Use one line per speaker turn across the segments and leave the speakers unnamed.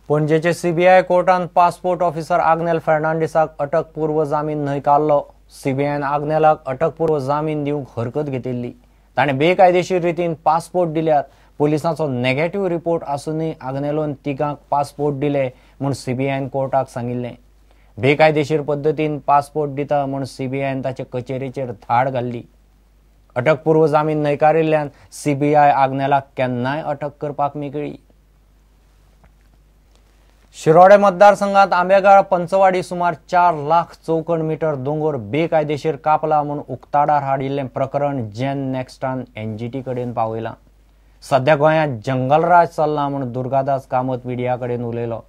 पणजेचे CBI कोर्टान passport officer Agnel फेर्नांडीसाक अटकपूर्व जामीन न्हयकारलो. सीबीआयन आग्नेलाक अटकपूर्व जामीन दिवंक हरकत घेतिल्ली. ताणें बेकायदेशीर रितीन पासपोर्ट दिल्यात. पोलिसांचो नेगेटिव्ह रिपोर्ट आसूनय आग्नेलोन तिगांक पासपोर्ट दिले म्हूण सीबीआयन कोर्टाक सांगिल्लें. बेकायदेशीर पद्दतीन पासपोर्ट दिता म्हूण सीबीआयन ताचे कचेरेचेर धाड घाल्ली. अटकपूर्व जामीन न्हयकारिल्ल्यान सीबीआय आग्नेलाक केन्नाय अटक करपाक मेकळी. शिरोडे मतदारसंघात आंबेगाळ पंचवाडी सुमार 4 लाख चौखण मीटर दोंगोर बेकायदेशीर कापला म्हूण उक्ताडार हाडिल्लें प्रकरण जेन नेक्स्टान एनजीटी कडेन पावयलां. सध्या गोंयांत जंगलराज चल्ला म्हूण दुर्गादास कामत मिडिया कडेन उलयलो.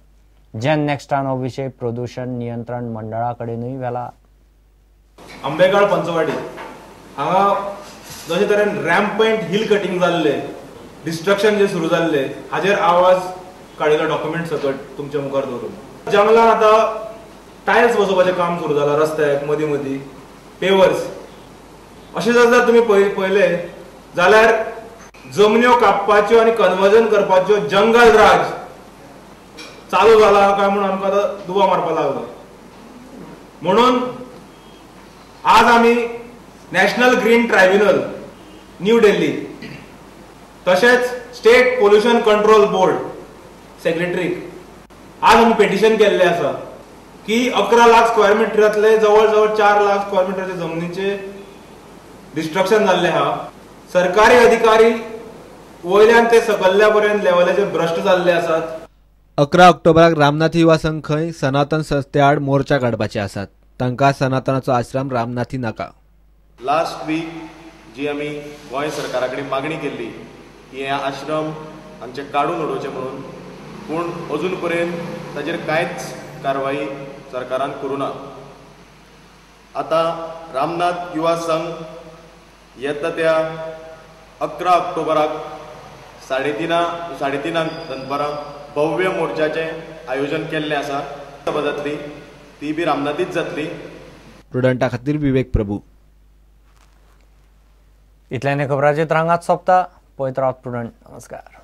जेन नेक्स्टान हो विशय प्रदूषण नियंत्रण मंडळा कडेनूय व्हेला.
आंबेगाळ पंचवाडी हांगा जशे तरेन रॅम्पंट हिल कटिंग जाल्ले, डिस्ट्रक्शन जे सुरू जाल्ले हाजेर आवाज काडिल्लो डॉक्युमेंट सकट तुमच्या मुखार दवरून. जंगलान आतां टायल्स बसोवपाचें काम सुरू जालां, रस्त्याक मदीं मदीं पेवर्स. अशें जर तुमी पळयलें जाल्यार जमन्यो कापपाच्यो आनी कन्वर्जन करपाच्यो जंगल राज चालू जाला काय म्हणून आमकां आतां दुबाव मारपाक लागलो. म्हणून आज आमी national green tribunal new Delhi तशेंच स्टेट पोल्युशन कंट्रोल बोर्ड सेक्रेटरीक आज आमी पेटिशन केल्लें आसा की 11 लाख स्क्वेअर मिटरांतले जवळ जवळ 4 लाख स्क्वेअर मिटराचे जमनीचे डिस्ट्रक्शन जाल्लें आहा. सरकारी अधिकारी वयल्यान ते सकल्ल्या पर्यंत लेवलाचे भ्रश्ट जाल्ले आसात.
11 ऑक्टोबराक रामनाथी युवा संघ खंय सनातन संस्थे आड मोर्चा काडपाचे आसात. तांकां सनातनाचो आश्रम रामनाथी नाका.
लास्ट वीक जी आमी गोंय सरकारा कडेन मागणी केल्ली की हे आश्रम हांगचे काडून उडोवचे म्हणून, पूण अजून पर्यंत ताजेर कांयच कारवाई सरकारान करूं ना. आतां रामनाथ युवा संघ येता त्या 11 ऑक्टोबराक 3:30 दनपारां भव्य मोर्चाचें आयोजन केल्लें आसा. सभा जातली ती बी रामनाथीच जातली.
प्रुडंटा खातीर विवेक प्रभू.
इतल्याने खबरांचे रांगात सोंपता. पळयत रावात प्रुडंट. नमस्कार.